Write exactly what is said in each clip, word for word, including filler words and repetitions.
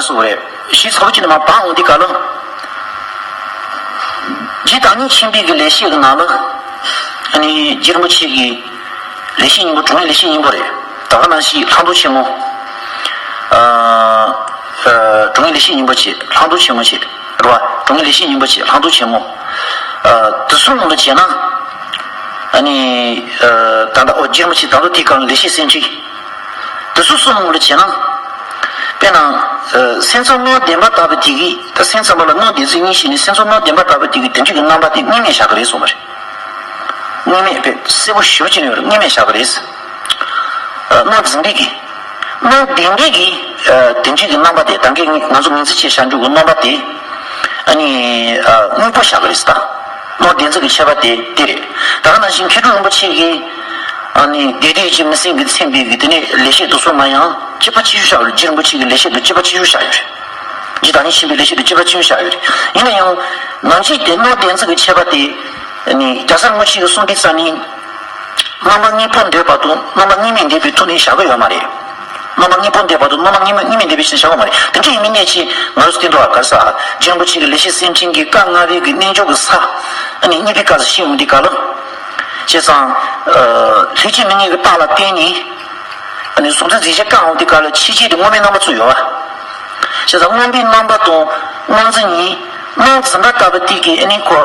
སོ་རེད། ཞེས་ཚ་བོ་ཅི་ནས་མ་བག་འོང་དུས་ག་ལ། རྗེ་བདག་ཉིད་ཆེན་པོའི་གི་ལེགས་བཤད་ཀྱི་ནང་ལ། ཨ་ནི་རྗེ་རིན་པོ་ཆེ་གི་ལེགས་བཤད་སྙིང་པོ། དྲང་ངེས་ལེགས་བཤད་སྙིང་པོ་རེད། ད་ག་ནང་བཞིན་ལྷག་མཐོང་ཆེན་མོ། ཨ་ཨ་དྲང་ངེས་ལེགས་བཤད་སྙིང་པོ་ཆེ། ལྷག་མཐོང་ཆེན་མོ་ཆེ། རེད་བ། དྲང་ངེས་ལེགས་བཤད་སྙིང་པོ་ཆེ། ལྷག་མཐོང་ཆེན་མོ། ཨ་དེ་ཚོའི་ནང་དུ་བྱས་ན། ཨ་ནི་ཨ་ད་ལྟ་ཨོ་རྗེ་རིན་པོ་ཆེ་ད་ལྟ་དེའི་སྐབས་ལ་ལེགས་བཤད་གསེར་ཕྲེང་། དེ་ཚོ་གསུམ་ལ་བྱས་ན། དཔེར་ན། ཨ་སེམས་ཙམ་སྣང་བདེན་པ་ལྟ་བུ་དེ་གིས། ད་སེམས་ཙམ་པ་ལ་སྣང་བདེན་ཚིག་གཉིས་བཤད་ནས། སེམས་ཙམ་སྣང་བདེན་པ་ལྟ་བུ་དེ་གིས་དོན་སྤྱི་གི་རྣམ་པ་དེ་དངོས་མེད་བཞག་གི་རེད་གསུངས་པ་རེད། དངོས་མེད་དཔེ་གསལ་པོ་ཞེ་པོ་ཅིག་ནས་ཡོད་རེད། དངོས་མེད་བཞག་གི་རེད། ཨ་སྣང་འཛིན་པའི་གི། སྣང་བདེན་པའི་གི། ཨ་དོན་སྤྱི་གི་རྣམ་པ་དེ། ད་གིན་ང་ཚོ་ངོས་འཛིན་བྱས་བཞག་འཇུག་གི་རྣམ་པ་དེ། ཨ་ནི་ཨ་དངོས་པོ་བཞག་གི་རེད་ད། སྣང་བདེན་ཚིག་གི་ཁྱད་པར་དེ་དེ་རེད། ད་ག་ནང་བཞིན་མཁས་གྲུབ་རིན་པོ་ཆེ་གིས། ཨ་ནི་དེ་དུས་ཀྱི་མི་སེམས་ཀྱིས་མཚོན་པའི་གི་དེ་ནས་ལེགས་བཤད་དེ་ཚོ་མ་ཡང་དཔྱད་པ་ཆེ་ཤོས་བཞག་ཡོད་རེད། རྗེ་རིན་པོ་ཆེ་གི་ལེགས་བཤད་དེ་དཔྱད་པ་ཆེ་ཤོས་བཞག་ཡོད་རེད། རྗེ་བདག་ཉིད་ཆེན་པོའི་ལེགས་བཤད་དེ་དཔྱད་པ་ཆེ་ཤོས་བཞག་ཡོད་རེད། ཡིན་ན་ཡང་ནང་བཞིན་དེ་སྣང་བདེན་ཚིག་གི་ཁྱད་པར་དེ། ཨ་ནི་རྒྱལ་སྲས་རིན་པོ་ཆེ་གིས་གསུངས་དུས་ཙམ་ནས། རྣམ་པ་གཉིས་པོ་འདོད་པ་དང་རྣམ་པ་གཉིས་མེད་འདོད་པའི་ཐོག་ནས་བཞག་གི་ཡོད་མ་རེད། རྣམ་པ་གཉིས་པོ་འདོད་པ་དང་རྣམ་པ་གཉིས་མེད་གཉིས་མེད་འདོད་པའི་ཕྱིར་བཞག་གི་མ་རེད། དེ་འདྲ་ཡིན་མིན་གནད་ཀྱིས་ང་ཚོ་བསྟན་དུས་ཨ་ག་ས། རྗེ་རིན་པོ་ཆེ་གི་ལེགས་བཤད་གསེར་ཕྲེང་གི་བཀའ་མངའ་བའི་གི་རྣལ་འབྱོར་གྱི་ས། ཨ་ནི་གཉིས་པའི་སྐབས་སུ་བཤད་འོང་དུས་སྐབས་ལ། བྱས་ཙང་། ཨ་ལྷད་ཅིང་མི་གནས་ཀྱི་རྟགས་ལ་བརྟེན་ནས། ཨ་ནི་གཟུང་འཛིན་རྫས་གཞན་བཀག་འོང་དུས་སྐབས་ལ་ཕྱིས་ཕྱིས་དེ་དངོས་མེད་རྣམ་པ་ཚོ་ཡོད་པ། བྱས་ཙང་སྣང་བའི་རྣམ་པ་དང་སྣང་འཛིན་གཉིས། སྣང་འཛིན་པ་ལྟ་བུ་དེ་གིས་ཨ་ནི་ཁོ་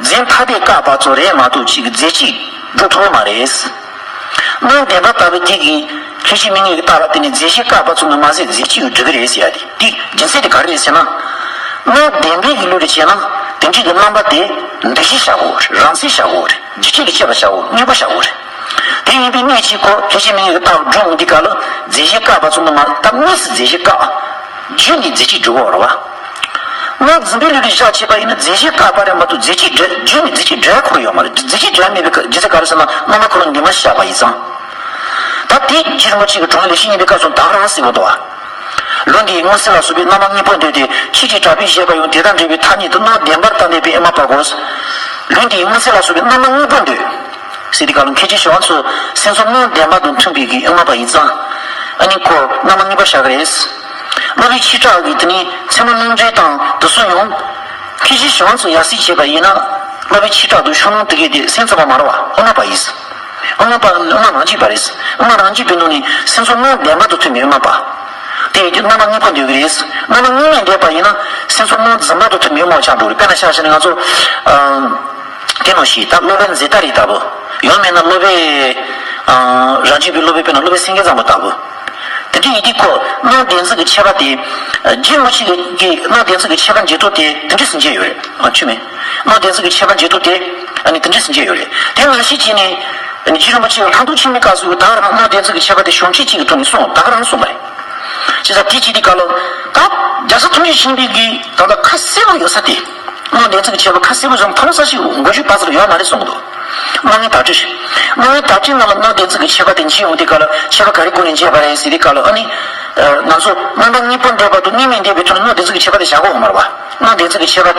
འཛིན་ཐ་དད་བཀག་པ་ཚོ་རེད་མ་གཏོགས་ཅིག་རྫས་གཅིག་སྒྲུབ་ཐུབ་ཀྱི་མ་རེད། སྣང་བདེན་པ་ལྟ་བུ་དེ་གིས་ལྷད་ཅིང་མི་གནས་ཀྱི་རྟགས་ལ་བརྟེན་ནས་རྫས་གཞན་བཀག་པ་ཚོ་ནི་མ་ཟད་རྫས་གཅིག་སྒྲུབ་ཀྱི་རེད་ཟེར་ཡ་དེ། དེ་རྒྱུ་མཚན་དེ་ག་རེ་རེད་ཟེར་ན། སྣང་བདེན་པའི་གི་ལུགས་ལ་བྱས་ན་དོན་སྤྱི་གི་རྣམ་པ་དེ་འདུ་བྱེད་བཞག་དགོས་རེད། རང་མཚན་བཞག་དགོས་རེད། རྒྱུ་རྐྱེན་ལ་དཔྱད་པ་བྱ་འོ། དངོས་པོ་བྱ་འོ་རེད། དེ་ཡིན་པའི་གནད་ཀྱིས་ཁོ་ལྷད་ཅིང་མི་གནས་ཀྱི་རྟགས་སྒྲུབ་འོང་དུས་སྐབས་ལ་རྫས་གཞན་བཀག་པ་ཚོ་ནི་མ། ད་དངོས་སུ་རྫས་གཞན་བཀག་རྒྱུ་ནི་རྫས་གཅིག་སྒྲུབ་འོ་རེད་བ། སྣང་འཛིན་པའི་ལུགས་ལ་བཞག་བྱས་པ་ཡིན་ན་རྫས་གཞན་བཀག་པ་རེད་མ་གཏོགས་རྫས་གཅིག་སྒྲུབ། རྒྱུ་ནི་རྫས་གཅིག་སྒྲུབ་ཁོ་ཡོད་མ་རེད། རྫས་གཅིག་སྒྲུབ་མེད་པའི་རྒྱུ་མཚན་ག་རེ་ཟེར་ན་རྣམ་པ་ཁོ་རང་འདུས་མ་བྱས་བཞག་པ་ཡིན་ཙང་། ད་དེ་རྗེ་རིན་པོ་ཆེ་གི་དྲུང་ལས་བཤེས་གཉེན་པའི་སྐབས་སུ་ད་ག་རང་ཟེར་བ་འདུག་བ། ལུང་འདིའི་མངོན་གསལ་ལ་སོགས་པའི་རྣམ་པ་གཉིས་པོ་འདོད་དེ། ཁྱེད་ཀྱིས་གྲགས་པས་བཤད་པ་ཡང་དེ་དང་འབྲེལ་བའི་ཐ་སྙད་དུ་སྣང་བདེན་པར་བསྟན་ཏེ་དཔེ་ཨེ་མ་པ་གོ། ལུང་འདིའི་མངོན་གསལ་ལ་སོགས་པའི་རྣམ་པ་གཉིས་པོ་འདོད་ཟེར་དུས་སྐབས་ལ་མཁས་བཙུན་གཞན་ཚོ་སེམས་ཙམ་སྣང་བདེན་པ་དང་མཐུན་པའི་གི་ཨེ་མ་པ་ཡིན་ཙང་། ཨ་ནི་ཁོ་རྣམ་པ་གཉིས་པོ་བཞག་གི་རེད། སློབ་དཔོན་ཆོས་གྲགས་ཀྱིས་དེ་ནི་ཚད་མ་རྣམ་འགྲེལ་དང་དེ་ཚོ་ཡང་། མཁས་བཙུན་གཞན་ཚོ་ཡང་སྲིད་བྱས་པ་ཡིན་ན། སློབ་དཔོན་ཆོས་གྲགས་དང་ཕྱོགས་སྣང་དེ་གས་དེ་སེམས་ཙམ་པ་མ་རེད་བ། ཨེ་མ་པ་ཡིན། ཨེ་མ་པ་ཨེ་མ་རང་རྒྱུད་པ་རེད། ཨེ་མ་རང་རྒྱུད་པའི་ནང་ནས་སེམས་ཙམ་སྣང་བདེན་པ་དང་མཐུན་པའི་ཨེ་མ་པ། དེ་ཡིན་དུས་རྣམ་པ་གཉིས་པོ་འདོད་ཀྱི་རེད། རྣམ་པ་གཉིས་མེད་འདོད་པ་ཡིན་ན་སེམས་ཙམ་སྣང་འཛིན་པ་དང་མཐུན་པའི་ཨེ་མ་པ་ཆགས་འགྲོ་རེད། དཔེར་ན་ཆ་བཞག་ན་ང་ཚོ། ཨ་དེ་ནང་བཞིན་ད་སློབ་དཔོན་ཛེ་ཏ་རི་ལྟ་བུ། ཡང་མིན་ན་སློབ་དཔོན། ཨ་རང་རྒྱུད་པའི་སློབ་དཔོན་དཔེར་ན་སློབ་དཔོན་སེང་གེ་བཟང་པོ་ལྟ་བུ། དེ་འདྲ་ཡིན་དུས་ཁོ་སྣང་བདེན་འཛིན་གྱི་ཁྱད་པར་དེ། རྗེ་རིན་པོ་ཆེ་གིས་སྣང་བདེན་འཛིན་གྱི་ཁྱད་པར་འབྱེད་སྟངས་དེ་དེ་འདྲ་ཟིན་གྱི་ཡོད་རེད། ཨ་ཆོས་མེད། སྣང་བདེན་འཛིན་གྱི་ཁྱད་པར་འབྱེད་སྟངས་དེ་ཨ་ནི་དེ་འདྲ་ཟིན་གྱི་ཡོད་རེད། དེ་ནང་བཞིན་བྱས་ནས་རྗེ་རིན་པོ་ཆེ་ལྷག་མཐོང་ཆེན་མོའི་སྐབས་སུ་ད་ག་རང་སྣང་བདེན་འཛིན་གྱི་ཁྱད་པར་དེ་བྱང་ཆུབ་ཅིག་གི་ཐོག་ནས་གསུངས། ད་ག་རང་གསུངས་པ་རེད། བྱས་ཙང་དེ་བྱེད་དུས་སྐབས་ལ་ད་རྒྱལ་སྲས་ཐམས་ཅད་མཁྱེན་པའི་གི་ད་ལྟ་ཁ་གསལ་པོ་ཡོད་ས་དེ། སྣང་བདེན་འཛིན་གྱི་ཁྱད་པར་ཁ་གསལ་པོ་བཟང་མཐོང་ས་ཞིག་མགོ་མཇུག་བར་ཚར་ཡོད་མ་རེད་གསུངས་འདུག་སྣང་བའི་དག་ཆོས་ཤིག་སྣང་བའི་དག་ཆོས་ནང་ལ་སྣང་བདེན་འཛིན་གྱི་ཁྱད་པར་དེ་འབྱེད་ཡོང་དུས་སྐབས་ལ་ཁྱད་པར་ག་རེ་སྒོ་ནས་འབྱེད་པ་རེད་ཟེར་དུས་སྐབས་ལ་ཨ་ནི། ང་ཚོ་རྣམ་པ་གཉིས་པོ་འདོད་པ་དང་གཉིས་མེད་འདོད་པའི་ཐོག་ནས་སྣང་བདེན་འཛིན་གྱི་ཁྱད་པར་དེ་བཞག་གོ་མ་རེད་བ། སྣང་བདེན་འཛིན་གྱི་ཁྱད་པར་